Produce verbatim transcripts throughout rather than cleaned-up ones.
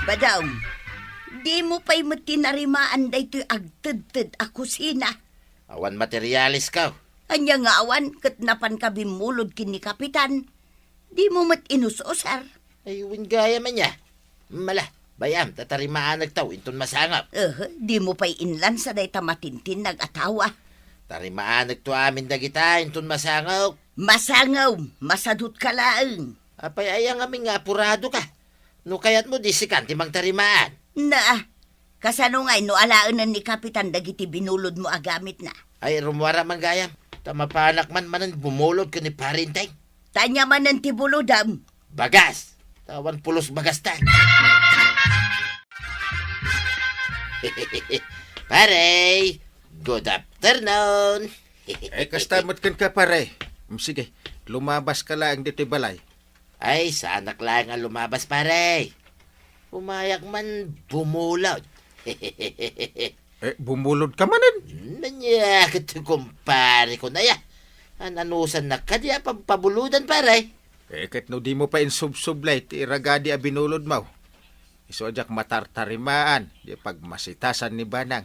Badong, dimo pay met tinarimaan daytoy agtedted a kusina? Awan materiales ka. Ania nga awan ket napanka bimmulod ken ni Kapitan? Dimo met inus-usar? Ay, wen gayam ania. Mala, bay-am, ta tarimaanektaw inton masangaw. Eh, dimo pay inlansa dayta matintinnag a tawa? Tarimaanekto amin dagita inton masangaw. Masangaw, masadutka laeng. Apay, aya ngamin nga apuradoka? No kayatmo, di sikan ti mangtarimaan. Na, kasano ngay no alaenen ni Kapitan dagiti binulodmo a gamitna? Ay, rummuar man gayam. Ta mapanak man manen bumulod ken ni Pare Enteng. Ta ania manen ti bulodam? Bagas. Ta awan pulos bagasta. Pare, good afternoon. Eh, kasta met kenka, pare. Mm, sige, lumabaska laeng ditoy balay. Ay, saanak laeng a lumabas, pare. Umayak man bumulod. Eh, bumulod ka manen? Hmm, ania ket, kumpare ko na ya. An-anusannak kadi a pagpabulodan, pare? Eh, ket no dimo pay insubsublay ti ragadi a binulodmo, isu a diak matartarimaan di pagmasitasan ni Banang.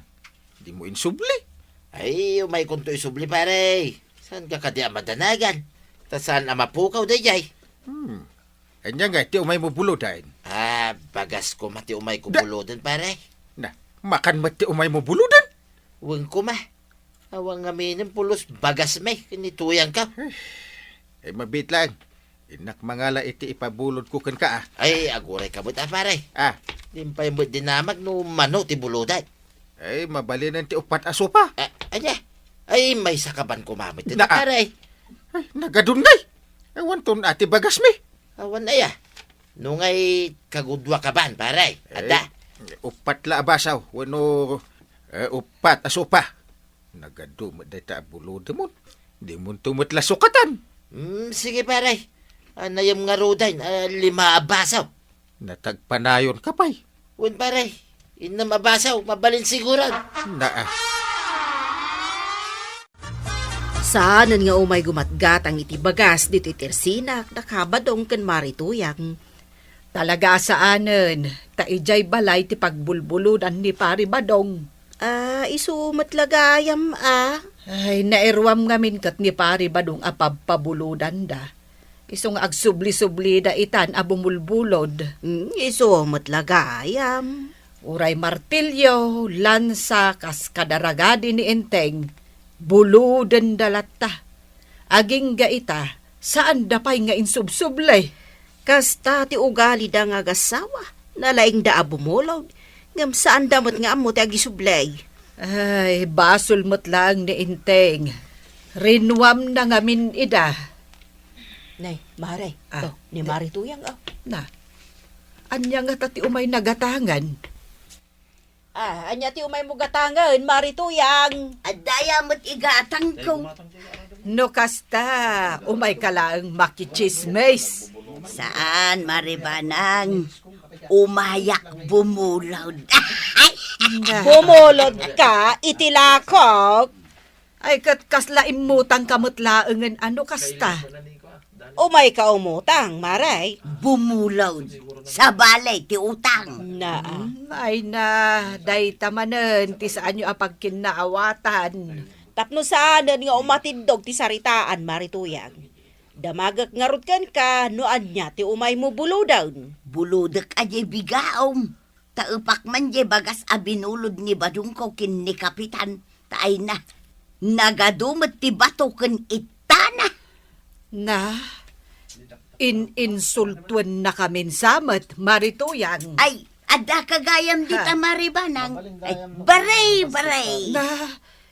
Dimo insubli? Ay, umaykonto isubli, pare. Saanka kadi a madanagan? Ta saan a mapukaw daydiay? Hmm. Ania ngay ti umaymo buloden? Ah, bagas koma ti umayko buloden, pare. Na, makan met ti umaymo buloden? Wen koma. Awan ngaminen pulos bagas met ken ni Tuyang ka. Eh, mabiit laeng. Innak mangala iti ipabulodko kenka, ah. Ay, aguray ka met, ah, pare. Ah. Dinak pay met dinamag no mano ti buloden. Ay, mabalinen ti uppat a sopa. Ah, ania? Ay, maysa ka ban koma met dita, pare. Ay, nagadun ngay. Awan ton ati bagas mi. Awan aya. No ngay kagudua ka ban, pare. Adda. Eh, uppat la a basaw. Wenno, eh, uppat a sopa. Nagadu met dayta a bulodemon. Dimonto met la sukatan. Hmm, sige, pare. Anayem ngaruden, ah, lima a basaw. Natagpanayon ka pay. Wen, pare. Innem a basaw, mabalin siguran. Naa. Saanen nga umay gumatgatang iti bagas ditoy tersinak da Ka Badong ken Mari Tuyang. Talaga a saanen, ta idiay balay ti pagbulbulodan ni Pari Badong. Ah, isu met la gayam, ah. Ay, nairuam ngamin ket ni Pari Badong a pabpabulodanda. Isu nga agsubli-sublida itan a bumulbulod. Hmm, isu met la gayam. Uray martilyo, lansa, kas kadaragadi ni Enteng, bulodenda latta. Agingga ita, saanda pay nga insubsubli. Kasta ti ugalida nga agassawa. Nalaingda a bumulod, ngem saanda met nga ammo ti agisubli. Ay, basol met laeng ni Enteng. Rinuamna ngamin ida. Nay, Mare, ah, to, ni Mari Tuyang, oh. Na, ania ngata ti umayna gatangen? Ah, ania ti umaymo gatangen, Mari Tuyang? Adda aya met igatangko. No kasta, umayka laeng makitsismis. Saan, Mari Banang. Umayak bumulod. Bumulod ka iti lakok? Ay, ket kasla immutang ka met laengen a no kasta? Umayka umutang, Mare. Bumulod. Sabali ti utang. Naa. Hmm, ay na, dayta manen ti saanyo a pagkinnaawatan. Tapno saanen nga umatiddog ti saritaan, Mari Tuyang. Damagek ngarud kenka no ania ti umaymo buloden. Bulodek a diay bigaom. Ta epak man diay bagas a binulod ni Badongko ken ni Kapitan, ta ay na, nagadu met ti bato ken ittana. Na, in-insultuennakamin sa met, Mari Tuyang. Ay, adda ka gayam dita, ha? Mari Banang. Ay, baray, baray. Na,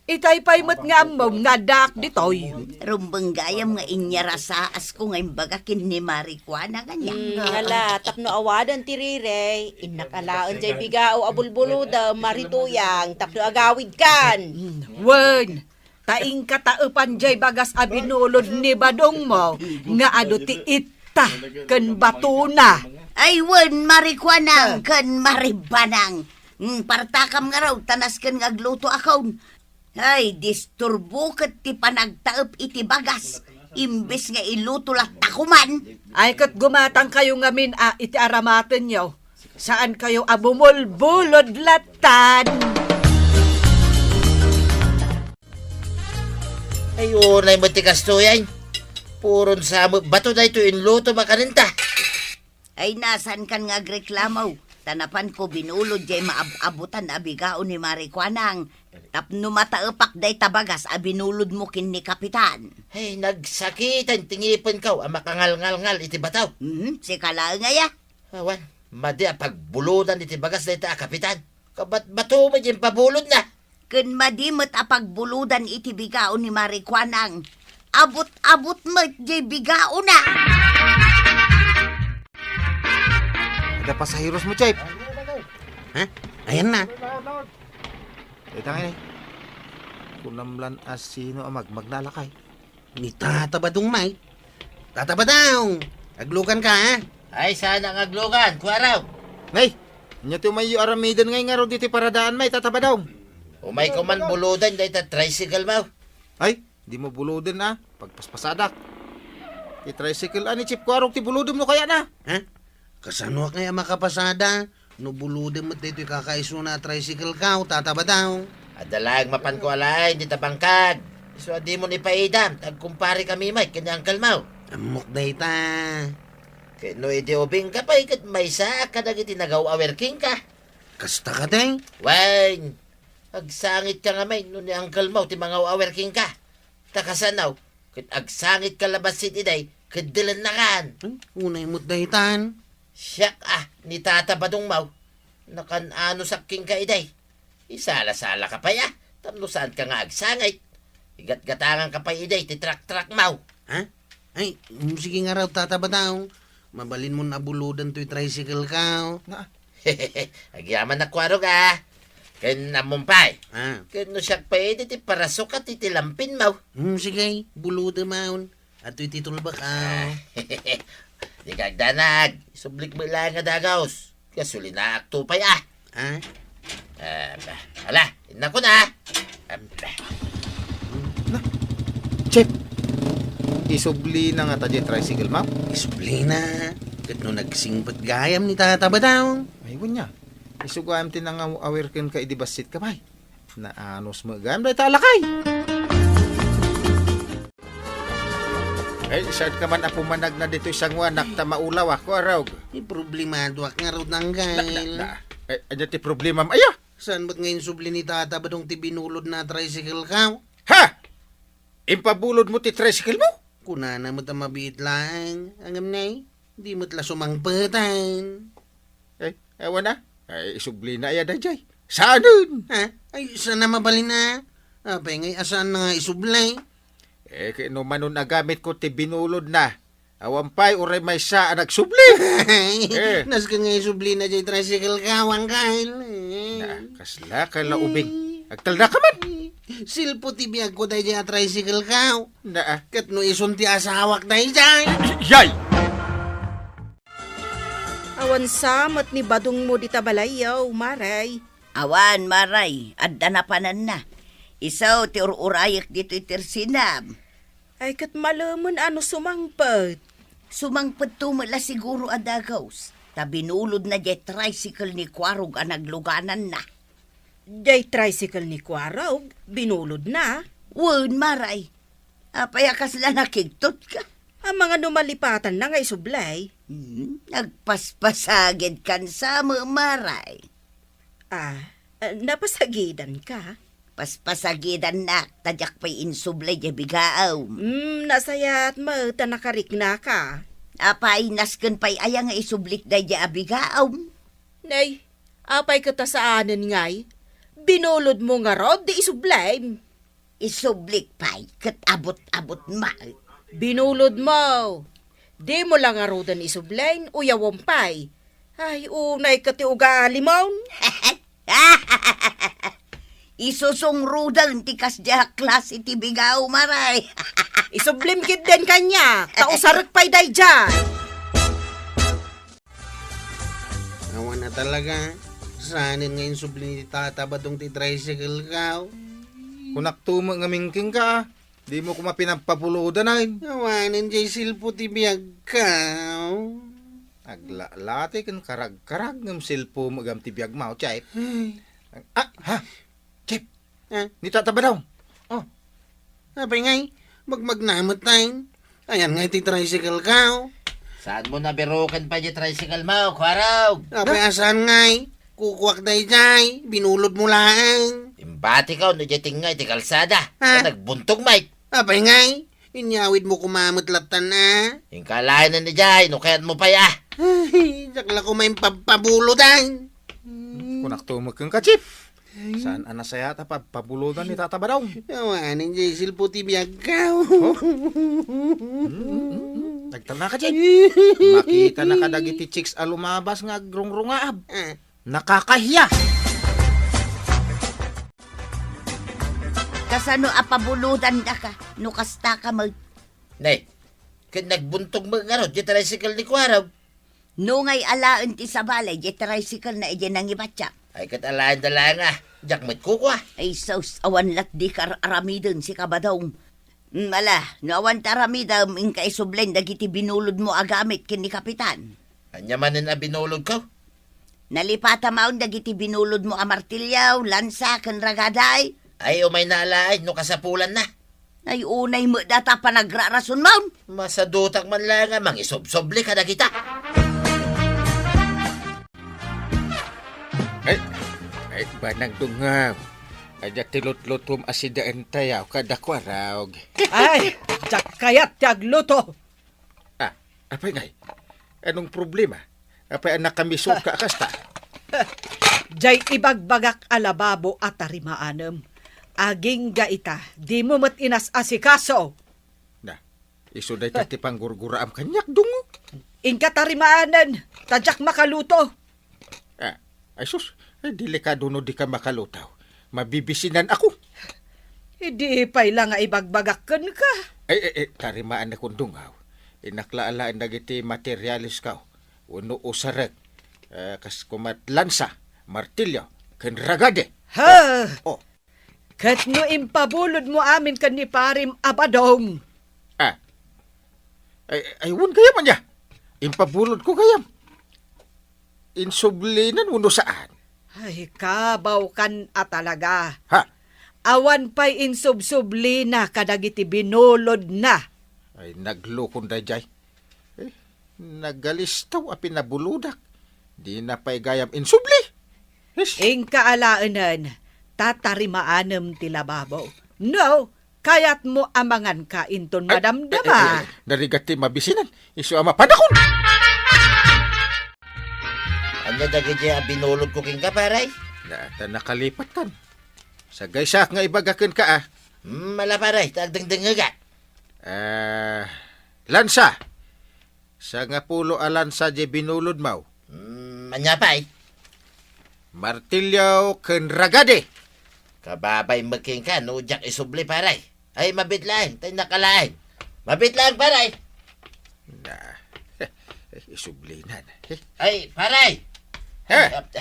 itay pay met nga ammom nga addaak ditoy. Rumbeng gayam nga inyarasaas ko nga imbaga ken ni Mari Kuana nga nia. Mm, ngala, tapno awadan ti rirey, innak alaen jay bigao a bulbulodem, Mari Tuyang, tapno agawidkan. Mm, wen, ta inka taepan jay bagas a binulod ni badongmo nga adu ti itta ken batona. Ay, wen, Mari Kuanang ken Mari Banang. Mm, partakam ngarud, ta nasken nga agluto akon. Ay, disturbo ket ti panagtaep iti bagas, imbes nga iluto latta koman. Ay, ket gumatangkayo ngamin a iti aramatenyo. Saan kayo a bumulbulod latan? Ay, unay met ti kastoy ay. Puron sa met bato daytoy inluto makanenta. Ay, nasankan nga agreklamo? Ta napanko binulod jay maab-abutan a bigao ni Mari Kuanang. Tapno mataepak dayta bagas a binulodmo ken ni Kapitan. Ay, nagsakitan ti ngipenko a makangalngalngal iti bataw. Mhm, sika laeng aya? Awan, madi a pagbulodan iti bagas dayta a Kapitan. Kabatbato met jay pabulodna. Ken madi met a pagbulodan iti bigao ni Mari Kuanang. Abut-abut met jay bigaona. Ada pasaheros mo, Chef? Ha? Ayan na. Ita nga ini. Kunam lan a sino a magmagna a lakay. Ni Tata Badong, may. Tata Badong! Aglugan ka, ha? Ay, sana nga aglugan, kuaraw. Nay, anya ti umayyo aramiden ngay ngarud iti paradaan, may, Tata Badong? Umay ko man bulodan dayta tricycle mo. Ay, di mo buloden, a. Pagpaspasadak. Ti tricycle, a, ni Chef Kuarog ti buloden mo kaya na? Ha? Kasanoak ngay a makapasada? No bulodem met daytoy kakaisuna a tricycle ka, o Tata Badong. Adda laeng mapanko alaen dita bangkag. Isu a dimon ipaidam, ta agkumpare kami met ken ni Uncle Mau. Ammok dayta. Ket no idi ubing ka pay ket maysaak kadagiti nagaw-awer kenka. Kasta kadi? Wen, agsangit ka ngamin no ni Uncle Mau ti mangaw-awer kenka. Ta kasano, ket agsangit ka labasit iday, ket dilennakan. Hmm, unay met daytan. Siak a, ni Tata Badong Mau, nakan-anosak kenka iday. Isala-sala ka pay a, tapno saan ka nga agsangit. Igatgatangan ka pay iday ti trak-trak mo. Ha? Ay, mm, sige nga raw, Tata Badong. Mabalin mon a bulodan toy tricycle ka, o. Na, Agyaman a kuarog a. Ken ammom pay. Ah. Ken no siak pay idi ti parasukat iti lampin mo. Hmm, sige, bulodem maon. Atoy ti tulbak, a. Ah. Di ka agdanag. Isublik mo lang nga dagos. Gasolinaak to pay, a. Ah? Ah, ba. Ala, inna ko na. Amba. Na, Chef, isublina ngata diay tricycle mo? Isublina. Ket no nagsingpet gayam ni Tata Badong. Ay, wen nia. Isu gayam ti nangaw-awer kenka idi bassit ka pay. Naanos met gayam dayta a lakay. Ay, saan ka man a pumanagna ditoy sanguanak ta maulaw ako, arog? Ti problemadoak ngarud, Uncle. Na, na, na. Ay, ania ti problemam? Aya! Saan met nga insubli ni Tata Badong ti binulodna a tricycle ka? Ha? Impabulod mo ti tricycle mo? Kunana met a mabiit laeng, ngem nay, di met la sumangpeten. Ay, awan a. Ay, isublina aya daydiay. Saanen? Ha? Ay, saan a mabalin a? Apay ngay a saanna nga isubli? Eh, ket no manon a gamitko ti binulodna, awan pay uray maysa a nagsubli. Eh. Nasken nga isublina diay tricycle ka, Uncle. Na, kasla ka la ubing. Agtalna ka man. Silpo ti biagko daydiay a tricycle ka. Na, ah. Ket no isun ti asawak daydiay. Yay! Awan sa met ni badongmo dita balayyo, Maray. Awan, Maray, adda napananna. Isu ti ur-urayek ditoy tersinam. Ay, ket malemen a no sumangpet. Sumangpetto met la siguro a dagus, ta binulodna diay tricycle ni Kuarog a naglugananna. Diay tricycle ni Kuarog, binulodna? Wen, Maray. Apay a kasla nakigtotka? Amangan no malipatanna nga isublay. Hmm, nagpaspasagidkan sa met, Maray. Ah, eh, napasagidanka? Paspasagidannak, ta diak pay insublay diay bigaom. Hmm, nasayaat met ta nakariknaka. Apay, nasken pay aya nga isublik daydiay a bigaom? Nay, apay ket a saanen ngay? Binulodmo ngarud ti isublem. Isublik pay ket abut-abut met. Binulodmo. Dimo la ngaruden isublen, uyawem pay. Ay, unay ket ti ugalimon. Isusungruden ti kasdiay a klase ti bigaom, Maray. Isublem ketdin kaniak, ta usarek pay daydiay. Awan a talaga. Saanen nga insubli ni Tata Badong ti tricycle ka? Kunakto met ngamin kenka, a. Dimo koma pinapabulodan, ay. Awanen diay silpo ti biagka. Aglalati ken karagkarag ngem selpo met gayam ti biagmo, Chip. Ay. Ah, ha? Chip. Ah? Ni Tata Badong. Oh. Apay ngay? Magmagna met tayo. Ayan ngay ti tricycle ko. Saanmo nabiruken pay ti tricycle mo, Kuarog? Apay a saan ngay? Kukuak daydiay, binulodmo laeng. Imbatiko no diay tengnga iti kalsada. Ah? Nagbuntog met. Apay ngay? Inyawidmo koma met lattan a. Inka laeng idiay, no kayatmo pay a. Ay, diak la koma impabpabulodan. Kunakto met kenka, Chip. Saan a nasayaat a pabpabulodan ni Tata Badong? Awanen diay selpo ti biagko. Oh? Mm, mm, mm. Nagtalna ka, Chip. Makita na kadagiti chicks a lumabas nga agrungrungaab. Ah. Nakakahiya! Kasano a pabulodan daka, no kasta ka met? Ne, ket nagbuntog met ngarud ti tricycle ni Kuarog. No ngay alaen ti sabali, ti tricycle na idiay nangibatiak. Ay, ket alaen da laeng a, diak met kukua. Ay, sus, awan lat di kar-aramiden, sika Badong. Mm, ala, no awan ti aramidem, inka isublen dagiti binulodmo a gamit ken ni Kapitan. Ania manen a binulodko? Nalipata maon dagiti binulodmo a martilyo, lansa, ken ragada. Ay, umayna alaen no kasapulanna. Ay, unay met data panagrarason maon. Masadutak man laeng a mangisubsubli kadagita. Ay, ay, banag dungaw. Adda ti lutlutom a sidaentayaw kada Kuarog. Ay, diak kayat ti agluto. Ah, apay ngay? Anong problema? Apay a nakamisut ka a kasta? Jay ibagbagak a lababo a tarimaanem. Agingga ita, dimo met inas-asikaso. Na, isu dayta ti panggurguraam kaniak, dungo. Inka tarimaanen, ta diak makaluto. Ah, ay sus, ay delikado no dika makaluto. Mabibisinan ako. Idi pay la nga ibagbagak kenka. Ay, ay, ay, tarimaan na kundungaw. Inakla alaen dagiti materialesko wenno usarek. Eh, kas kumat lansa, martilyo, ken ragade. Ha? Oh, oh. Ket no impabulodmo amin ken ni Parim a Badong. Ah. Ay, ay, wen gayam ania? Impabulodko gayam. Insublinan wenno saan? Ay, kabawkan a talaga. Ha? Awan pay insubsublina kadagiti binulodna. Ay, naglukon daydiay. Eh, nagalistaw a pinabulodak. Dina pay gayam insubli. Yes. Inka alaenen, ta tarimaanem ti lababo. No, kayatmo a manganka inton madamdama. Ay, ay, ay, ay, narigat ti mabisinan. Isu a mapadakon. Ania dagiti a binulodko kenka, pare? Na, ta nakalipatkan. Sagaysaak nga ibaga kenka, ah. Hmm, ala, pare, ta agdengdengngegak. Ah, lansa. Sangapulo a lansa diay binulodmo. Hmm, ania pay? Martilyo ken ragade. Kababay met kenka no diak isubli, pare. Ay, mabiit laeng, ta innak alaen. Mabiit laeng, pare. Na, isublinan. Ay, pare. Ha? Ay, ap-,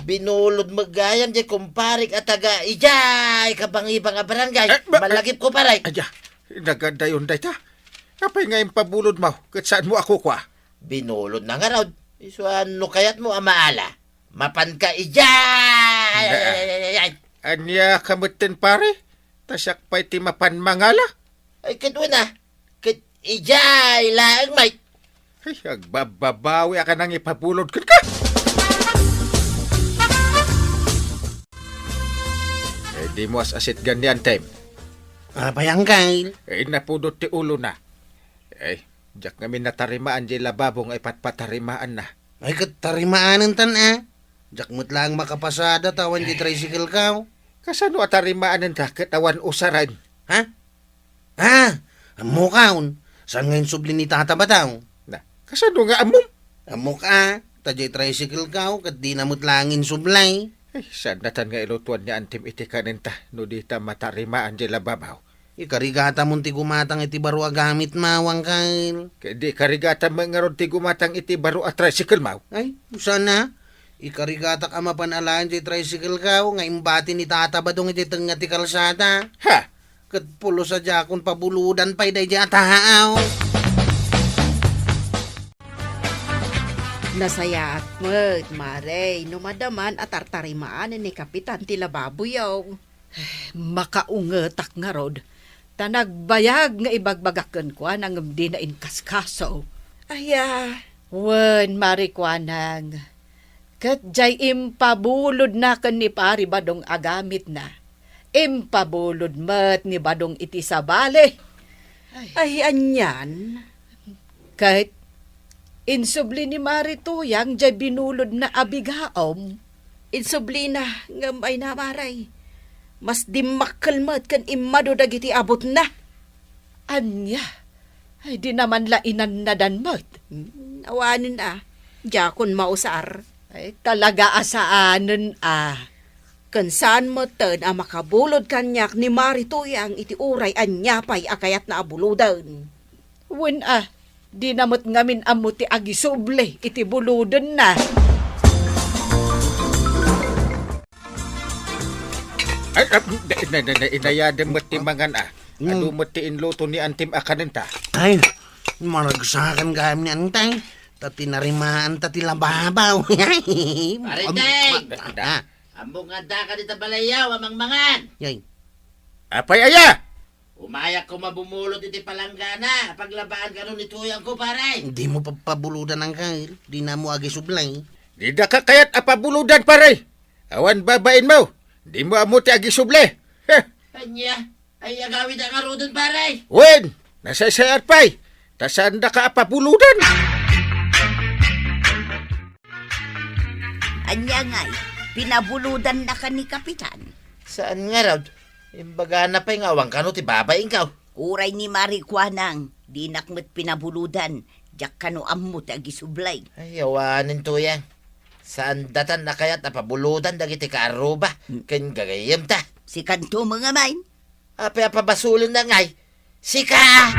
binulod met gayam diay kumparek a taga idiay kabangibang a barangay. Eh, ba-, malagipko, pare. Aya, nagadayon dayta. Apay nga impabulodmo ket saanmo a kukua? Binulodna ngarud. Isu a no kayatmo a maala, mapanka idiay. Ania ka metten, pare? Ta siak pay ti mapan mangala? Ay, ket wen a. Ket idiay laeng met. Ay, agbabbabawiak a nangipabulod kenka. Ay, dimo as-asit gayam ni Antem. Apay, Angkel? Ay, napudot ti ulona. Ay, diak ngamin natarimaan diay lababo nga ipatpatarimaanna. Ay, ket tarimaanenta, a. Diak met laeng makapasada ta awan diay tricycle ko. Kasano a tarimaanenta ket awan usaren? Ha? Ah, ammok, a. Saan nga insubli ni Tata Badong? Na, kasano nga ammom? Ammok, a. Ta diay tricycle ko, ket dina met laeng insubli. Ay, saan natan nga ilutuan ni Antem iti kanenta no dita matarimaan diay lababo? Ikarigatamon ti gumatang iti baro a gamitmo, Angkel. Ket di ikarigatam met ngarud ti gumatang iti baro a tricycle mo? Ay, saan a? Ikarigatak a mapan alaen diay tricycle ko nga imbati ni Tata Badong idiay tengnga ti kalsada. Ha? Ket pulos a diakon pabulodan pay daydiay a tao. Nasayaat met, Mare, no madaman a tartarimaan ni Kapitan ti lababoyo. Makaungetak ngarud, ta nagbayag nga ibagbagak kenkuana ngem dina inkaskaso. Aya. Wen, Mare Kuanang, ket jay impabulodna ken ni Pari Badong a gamitna. Impabulod met ni Badong iti sabali. Ay, anian? Ket insubli ni Mari Tuyang jay binulodna a bigaom. Insublina, ngem ay na, Mare. Mas dimmakkel met ken immadu dagiti abutna. Ania? Ay, dina man la inannadan met. Hmm, awanen a. Diakon mausar. Ay, talaga a saanen a. Ken saan metten a makabulod kaniak ni Mari Tuyang iti uray ania pay a kayatna a buloden. Wen a, dina met ngamin ammo ti agisubli iti bulodenna. Ay, ah, na, na, na, na, inayadem met ti mangan, ah. Hmm. Adu met ti inluto ni Antim a kanenta. Ay, maragsakan gayam ni Antay. Ta tinarimaan ta ti lababaw. Pare Tay! Ah, ah. Ammok nga adda ka dita balayaw a mangmangan. Yay. Apay aya? Umayak ko mabumulot iti palanggana, paglabaan kano ni Tuyang ko, pare. Dimo papabulodan, Angkel. Dina mo agisubli. Dida ka kayat a pabulodan, pare. Awan babain mo. Dimo ammo ti agisubli. Heh. Ania? Ay, agawid a ngaruden, pare. Wen, nasaysayaat pay. Ta saanda ka a pabulodan. Ania ngay, pinabulodan na ka ni Kapitan? Saan ngarud? Imbagana pay nga awan kano ti babain ka. Uray ni Mari Kuanang, dinak met pinabulodan, diak kano ammo ti agisubli. Ay, awanen Tuyang. Saan datan a kayat a pabulodan dagiti kaarruba, hmm, ken gagayyemta. Sikanto met ngamin. Apay a pabasolen na ngay? Sika!